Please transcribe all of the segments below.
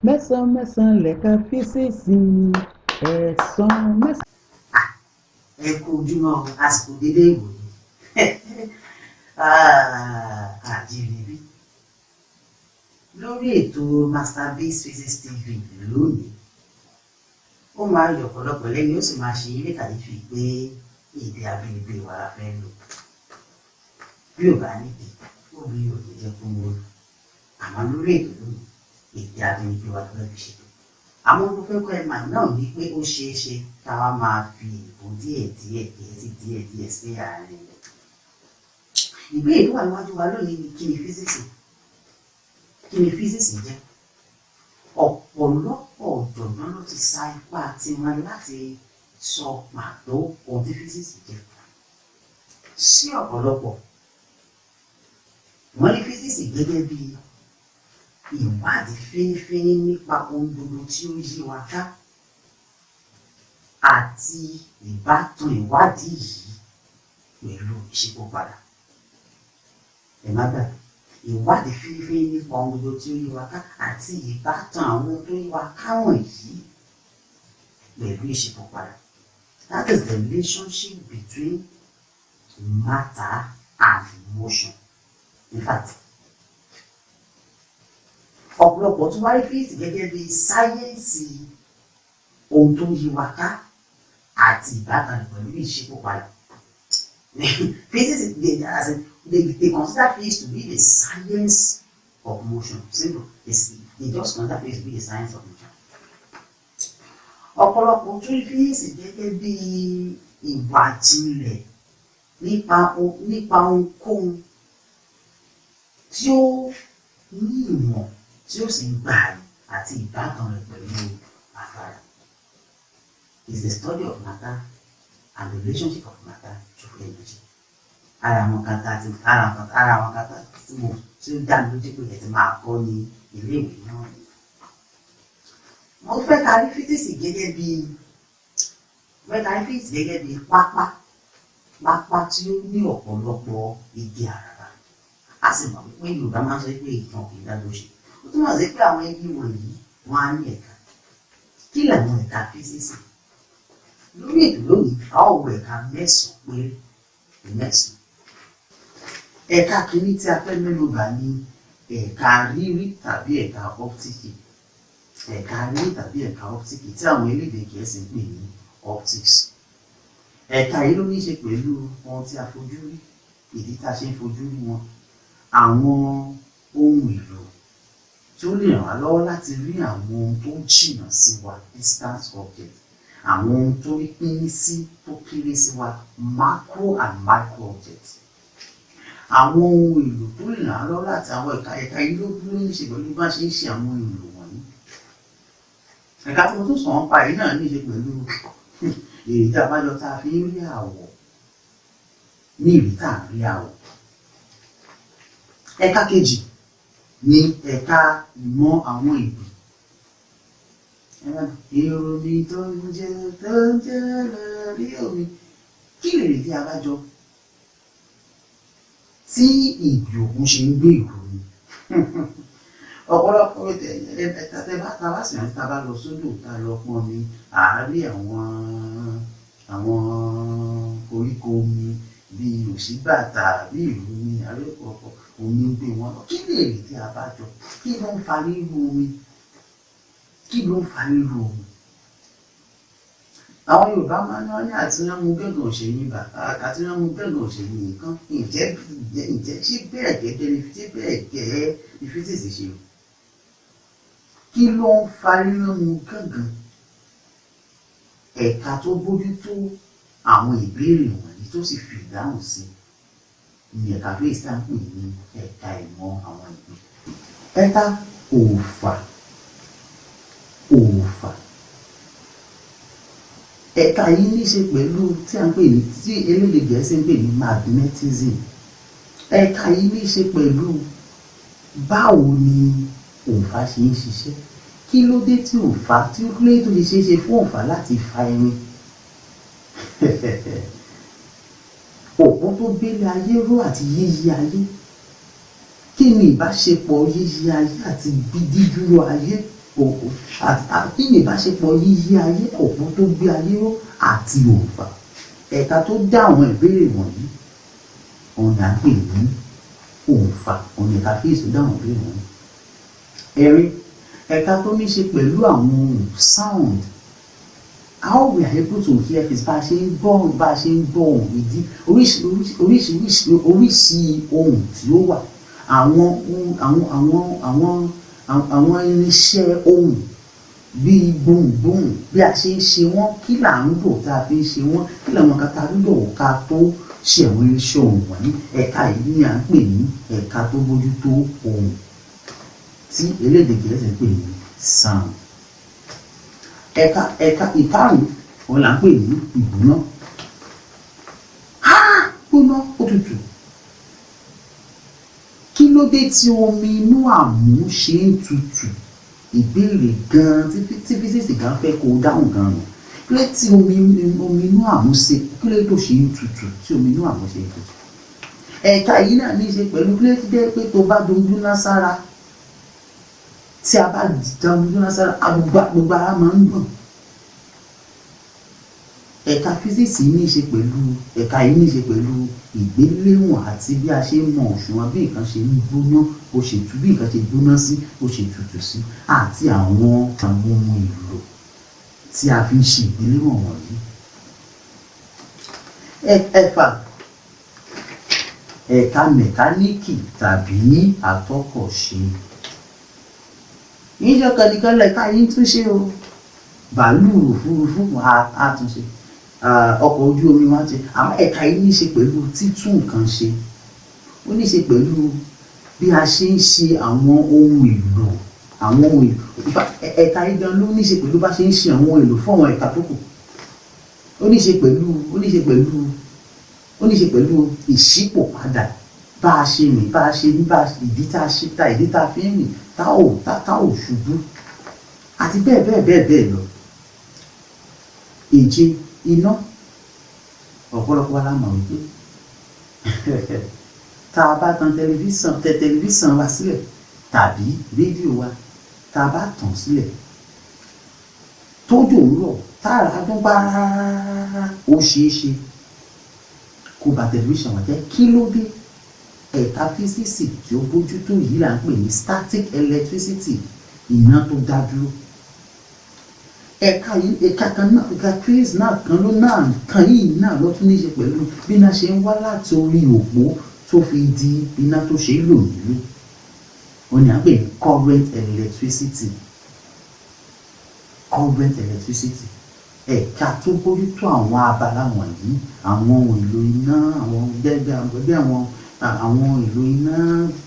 Mẹ́sàn-án mẹ́sàn-án lẹ̀ka físíìsì, ẹ̀sán mẹ́sàn. Ẹ kú ojúmọ́, àsìkò dédé ìwòye àjínigbé lórí ètò Master Base Physics TV lónìí. Ó máa yọ ọ̀pọ̀lọpọ̀ lẹ́nu, ó sì máa ṣe ilé kàyéfì pé èdè abínibí wa la fẹ́ lò. Bí ò bá nídìí, obìnrin ò ní jẹ́ kó wọ́n. Àmọ́ lórí ètò lónìí, èdè abínibí wa la fẹ́ fi ṣètò. Àmọ́ mo fẹ́ kọ́ ẹ mà náà ní pé ó ṣeé ṣe ká wá máa fi ìbò díẹ̀díẹ̀, Gẹ̀ẹ́sì díẹ̀díẹ̀ sí àárín rẹ̀. Ìbéèrè tó wà níwájú wa lónìí ni: kí ni físíìsì? Kí ni físíìsì jẹ́? Ọ̀pọ̀lọpọ̀ ọ̀jọ̀gbọ́n ló ti sa ipá tiwọn láti sọ pàtó ohun tí físíìsì jẹ́. Sí ọ̀pọ̀lọpọ̀, wọ́n ní físíìsì gẹ́gẹ́ bí ìwádìí fínífíní nípa ohun gbogbo tí ó yí wa ká àti ìbátan ìwádìí yìí pẹ̀lú ìṣípòpadà. Ẹ má gbàgbé, ìwádìí fínífíní nípa ohun gbogbo tí ó yí wa ká àti ìbátan àwọn ohun tó yí wa ká wọ̀nyí pẹ̀lú ìṣípòpadà. That is the relationship between matter and motion. In fact, ọ̀pọ̀lọpọ̀ tún wá rí físíìsì gẹ́gẹ́ bí sáyẹ́ǹsì ohun tó ń yí wa ká àti ìbátan rẹ̀ pẹ̀lú ìṣípòpadà. Physics, as in, they consider physics to be the science of motion. Simple. They just consider physics to be the science of motion. Ọ̀pọ̀lọpọ̀ tún rí físíìsì gẹ́gẹ́ bí ìwà jinlẹ̀ nípa ohunkóhun tí ó ní ìwọ̀n, tí ó sì ń gba àyè, àti ìbátan rẹ̀ pẹ̀lú agbára. Is the study of matter and the relationship of matter to energy. Ara àwọn kan tá tí mo tí ó dá mi lójú pé ẹ ti máa kọ́ ní iléèwé náà ni. Mo fẹ́ ká rí físíìsì gẹ́gẹ́ bí pápá tí ó ní ọ̀pọ̀lọpọ̀ igi àràbà. A sì mọ̀ wípé Yorùbá máa ń sọ pé igi kan kì í dágbó ṣe. Ó túmọ̀ sí pé àwọn igi wọ̀nyí, wọ́n á ní ẹ̀ka. Kí làwọn ẹ̀ka físíìsì? Lórí ètò lónìí, a ó wo ẹ̀ka 9 péré, 9. Ẹ̀ka kìíní tí a fẹ́ mẹ́nu bà ní ẹ̀ka rírí tàbí ẹ̀ka ọ́ptíkì. Ẹ̀ka rírí tàbí ẹ̀ka ọ́ptíkì tí àwọn elédè Gẹ̀ẹ́sì ń pè ní optics. Ẹ̀ka yìí ló ní í ṣe pẹ̀lú ohun tí a fojú rí, ìdí tá a ṣe ń fojú rí wọn, àwọn ohun èlò tí ó lè ràn wá lọ́wọ́ láti rí àwọn ohun tó jìnnà sí wa, distant object, àwọn ohun tó rí pínín sí, tó kéré sí wa, macro and micro objects, àwọn ohun èlò tó lè ràn wá lọ́wọ́ láti àwọn ẹ̀ka yìí ló ní í ṣe pẹ̀lú bá ṣe ń ṣe àwọn ohun èlò wọ̀nyí. Ẹ̀ka tí mo tún sọ̀rọ̀ nípa yìí náà ní í ṣe pẹ̀lú èrèdí àbájọ tá a fi ń rí àwọ̀ ní ìrí tá à ń rí àwọ̀. Ẹ̀ka kejì ní ẹ̀ka ìmọ̀ àwọn ìgbì. Èrò mi tó ń jẹ́ lórí omi. Kí lèrèdí abájọ tí ìgbì òkun ṣe ń gbé ìrù omi? Ọ̀pọ̀lọpọ̀ tẹ bá ta bá sì rántí, tá a bá lọ sódò, tá a lọ pọn omi, à á rí àwọn koríko omi bíi òṣíbàtà, bíi ìrù omi, à rí ọ̀pọ̀lọpọ̀ omi ń gbé wọn lọ. Kí lèrèdí abájọ? Kí ló ń fa rírú omi? Kí ló ń fa rírú omi? Àwọn Yorùbá máa ń ní àtiránmu gángan òṣèyìn bàtà, àtiránmu gángan òṣèyìn nǹkan. Ǹjẹ́ ṣé bẹ́ẹ̀ gẹ́gẹ́ ni, ṣé bẹ́ẹ̀ gẹ́gẹ́ ni físíìsì ṣe o? Kí ló ń fa ríránmu gángan? Ẹ̀ka tó bójú tó àwọn ìbéèrè wọ̀nyí tó sì fi ìdáhùn sí ní ẹ̀ka físíìsì tá à ń pè ní ẹ̀ka ìmọ̀ àwọn ìgbì. Ẹ̀ka òòfà. Òòfà, ẹ̀ka yìí ní í ṣe pẹ̀lú tí à ń pè ní, tí elédè Gẹ̀ẹ́sì ń pè ní magnetism. Ẹ̀ka yìí ní í ṣe pẹ̀lú báwo ni òòfà ṣe ń ṣiṣẹ́, kí ló dé tí òòfà, tí ó lé tó ṣe ṣeé ṣe fún òòfà láti fa irin, òpó tó gbélé ayé ró, àti yíyí ayé. Kí ni ìbáṣepọ̀ yíyí ayé àti dídúró ayé? Kí ni ìbáṣepọ̀ yíyí ayé, òpó tó gbé ayé ró àti òǹfà? Ẹ̀ka tó dá àwọn ìbéèrè wọ̀nyí òun là ń pè ní òǹfà. Òun ni ẹ̀ka físíìsì tó dá àwọn ìbéèrè wọ̀nyí. Ẹ̀rin, ẹ̀ka tó ní ṣe pẹ̀lú àwọn ohùn, sound, how we are able to hear is bá a ṣe ń gbọ́ ohùn, ìdí oríṣiríṣi oríṣi ohùn tí ó wà, àwọn ohun, àwọn irinṣẹ́ ohùn bíi gbohùngbohùn, bí a ṣe ń ṣe wọ́n, kí là ń lò tá a fi ń ṣe wọ́n, kí làwọn nǹkan tá a lò ká tó ṣe àwọn irinṣẹ́ ohùn wọ̀nyí. Ẹ̀ka yìí ni à ń pè ní ẹ̀ka tó bójútó ohùn, tí elédè Gẹ̀ẹ́sì ń pè ní sound. Ẹ̀ka ìkarùn-ún òun là ń pè ní ìgbóná. Gbóná, ó tutù. Kí ló dé tí omi inú àmú ṣe ń tutù? Ìbéèrè gan-an tí físíìsì gan fẹ́ kó o dáhùn gan-an nù. Kí ló dé tí omi inú àmú ṣe, kí ló dé tó ṣe ń tutù, tí omi inú àmú ṣe ń tutù? Ẹ̀ka yìí náà ní í ṣe pẹ̀lú kí ló dé jẹ́ pé tó bá domi gbóná sára, tí a bá da omi gbóná sára, gbogbo ara máa ń gbọ̀n. Ẹ̀ka físíìsì ní í ṣe pẹ̀lú, ẹ̀ka yìí ní í ṣe pẹ̀lú ìgbéléwọ̀n àti bí a ṣe ń mọ òṣùwọ̀n bí nǹkan ṣe ń gbóná, bó ṣe tu, bí nǹkan ṣe gbóná sí, bó ṣe tutù sí, àti àwọn ohun èlò tí a fi ń ṣe ìgbéléwọ̀n wọ̀nyí. Ẹ̀fà, ẹ̀ka mẹkáníìkì tàbí atọ́kọ̀ṣe. Kì í ṣe ọkọ̀ nìkan lẹ̀ka yìí ń túnṣe o. Bàálù òfurufú á túnṣe, ọkọ̀ ojú omi wọn á ṣe. Àmọ́ ẹ̀ka yìí ní í ṣe pẹ̀lú títún nǹkan ṣe. Ó ní í ṣe pẹ̀lú bí a ṣe ń ṣe àwọn ohun èlò, àwọn ohun èlò. In fact, ẹ̀ka yìí gan ló ní í ṣe pẹ̀lú bá ṣe ń ṣe àwọn ohun èlò fún àwọn ẹ̀ka tó kù. Ó ní í ṣe pẹ̀lú ìṣípòpadà, bá a ṣe rìn, bá a ṣe ní bá ìdí tá a ṣe tá ìdí tá a fi ń rìn tá ò ṣubú, àti bẹ́ẹ̀ bẹ́ẹ̀ bẹ́ẹ̀ bẹ́ẹ̀ lọ. Èje, iná. Ọ̀pọ̀lọpọ̀ wa la mọ̀ wípé tá a bá tan tẹlifíṣàn, tẹ tẹlifíṣàn wa sílẹ̀ tàbí rédíò wa, tá a bá tàn sílẹ̀, tójò ń rọ̀, táàrá dún gbáá, ó ṣeé ṣe kó ba tẹlifíṣàn wa jẹ́. Kí ló dé? Ẹ̀ka físíìsì tí ó bójútó yìí là ń pè ní static electricity, iná tó dá dúró. Ẹ̀ka yìí, ẹ̀ka kan náà, ẹ̀ka physics náà kan ló náà kan yìí náà ló tún ní í ṣe pẹ̀lú bí iná ṣe ń wá láti orí òpó tó fi di iná tó ṣe é lò nílé. Ó ní à ń pè ní current electricity. Current electricity. Ẹ̀ka tó bójútó àwọn abala wọ̀nyí, àwọn ohun èlò iná, àwọn gẹ́gẹ́ bí àwọn ohun èlò iná,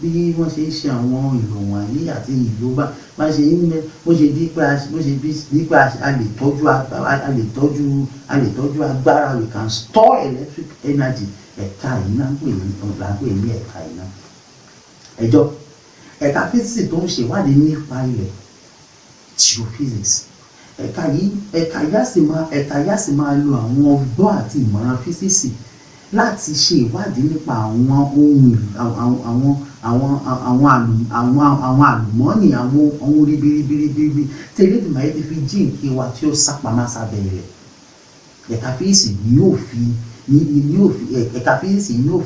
bí wọ́n ṣe ń ṣe àwọn ohun èlò wọ̀nyí àti ìlò bá ṣe ń bó ṣe di pé bó ṣe bí pé a lè tọ́jú agbára, we can store electric energy. Ẹ̀ka yìí náà ń pè ní ẹ̀ka iná. Ẹ̀jọ, ẹ̀ka físíìsì tó ń ṣèwádìí nípa ilẹ̀, geophysics. Ẹ̀ka yìí á sì máa lo àwọn ọgbọ́n àti ìmọ̀ràn físíìsì láti ṣe ìwádìí nípa àwọn ohun èlò, àwọn àlùmọ́ọ́nì, àwọn ohun ribiribiribi tí Elédùmarè ti fi jíǹkí wa tí ó sápamọ́ sábẹ́ ilẹ̀. Ẹ̀ka físíìsì ni yóò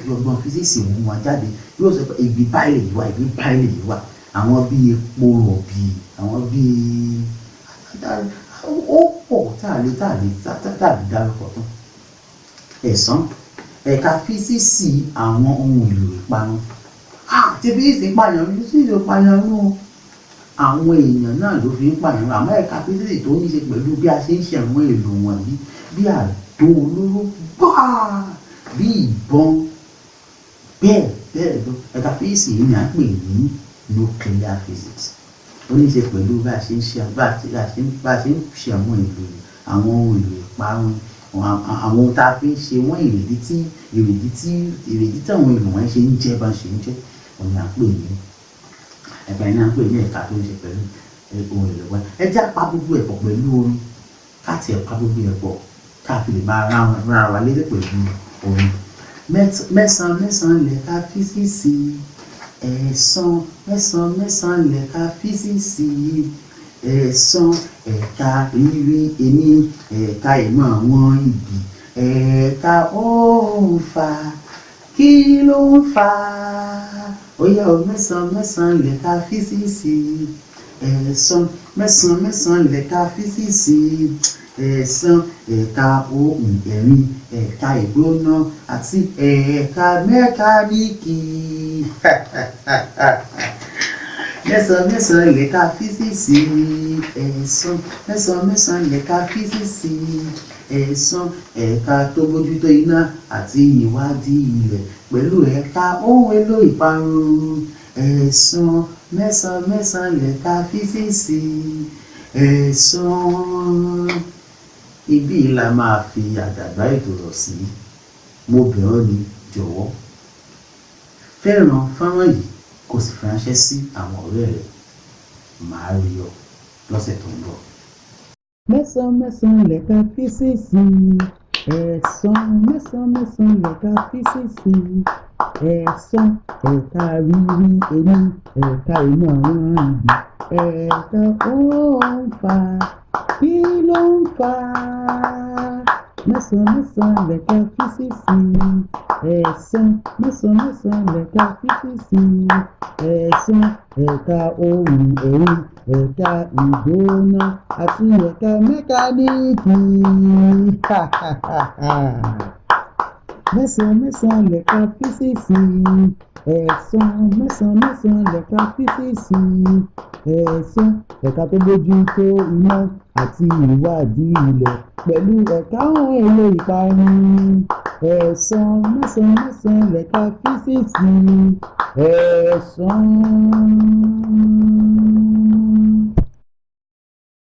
fi ọgbọ́n físíìsì mú wọn jáde. Yóò sọ pé ibi báyìí lèyí wà, ibi báyìí lèyí wà. Àwọn bíi epo rọ̀bì, àwọn bíi ó pọ̀ tá a lè dárúkọ tán. Ẹ̀sán, ẹ̀ka físíìsì àwọn ohun èlò ìparun. Tí físíìsì ń pààyàn, físíìsì ò pààyàn nù o. Àwọn èèyàn náà ló fi ń pààyàn. Àmọ́ ẹ̀ka físíìsì tó ní í ṣe pẹ̀lú bí a ṣe ń ṣe àwọn èlò wọ̀nyí, bí àdó olóró gbáà, bí ìbọn, bẹ́ẹ̀ bẹ́ẹ̀ lọ. Ẹ̀ka físíìsì yìí ni à ń pè ní nuclear physics. Ó ní í ṣe pẹ̀lú bá a ṣe ń ṣe àwọn èlò, àwọn ohun èlò ìparun, àwọn ohun tá a fi ń ṣe wọ́n, èrèdí tí àwọn èlò wọ̀nyí ṣe ń jẹ́ bá ṣe ń jẹ́, òun ni à ń pè ní ẹ̀ka yìí ni à ń pè ní ẹ̀ka tó ń ṣe pẹ̀lú ohun èlò wa. Ẹ jẹ́ á pa gbogbo ẹ̀ pọ̀ pẹ̀lú orin, ká tiẹ̀ pa gbogbo ẹ̀ pọ̀ ká fi lè máa rán ara wa létí pẹ̀lú orin. Mẹ́sàn-án mẹ́sàn-án lẹ̀ka físíìsì, ẹ̀sán mẹ́sàn-án mẹ́sàn-án lẹ̀ka físíìsì. Ẹ̀sán ẹ̀ka rírí ení, ẹ̀ka ìmọ̀ àwọn igi, ẹ̀ka ó ń fà, kí ló ń fà? Ó yá o, mẹ́sàn-án mẹ́sàn-án lẹ̀ka físíìsì. Ẹ̀sán mẹ́sàn-án mẹ́sàn-án lẹ̀ka físíìsì. Ẹ̀sán ẹ̀ka ohùn ẹ̀rin, ẹ̀ka ìgbóná àti ẹ̀ka mẹkáníìkì. Mẹ́sàn-án mẹ́sàn-án lẹ̀ka físíìsì. Ẹ̀sán mẹ́sàn-án mẹ́sàn-án lẹ̀ka físíìsì. Ẹ̀sán ẹ̀ka tó bójútó iná àti ìwádìí ilẹ̀ pẹ̀lú ẹ̀ka ohun èlò ìparun. Ẹ̀sán mẹ́sàn-án mẹ́sàn-án lẹ̀ka físíìsì. Ẹ̀sán. Ibí yìí la máa fi àdàgbà ètò rọ̀ sí. Mo bẹ̀ ọ́ ni, jọ̀wọ́ fẹ́ràn fọ́nrán yìí, kó sì fi ránṣẹ́ sí àwọn ọ̀rẹ́ rẹ. Màá rí ọ lọ́sẹ̀ tó ń bọ̀. Mẹ́sàn-án mẹ́sàn-án lẹ̀ka físíìsì. Ẹ̀sán mẹ́sàn-án mẹ́sàn-án lẹ̀ka físíìsì. Ẹ̀sán ẹ̀ka rírí ení, ẹ̀ka ìmọ̀ àwọn igi, ẹ̀ka ó ń fà, kí ló ń fà? Mẹ́sàn-án mẹ́sàn-án lẹ̀ka físíìsì. Ẹ̀sán mẹ́sàn-án mẹ́sàn-án lẹ̀ka físíìsì. Ẹ̀sán ẹ̀ka ohùn ẹ̀rin, ẹ̀ka ìgbóná àti ẹ̀ka mẹkáníìkì. Mẹ́sàn-án mẹ́sàn-án lẹ̀ka físíìsì. Ẹ̀sán mẹ́sàn-án mẹ́sàn-án lẹ̀ka físíìsì. Ẹ̀sán ẹ̀ka tó bójú tó iná àti ìwádìí ilẹ̀ pẹ̀lú ẹ̀ka ohun èlò ìparun. Ẹ̀sán mẹ́sàn-án mẹ́sàn-án lẹ̀ka físíìsì. Ẹ̀sán.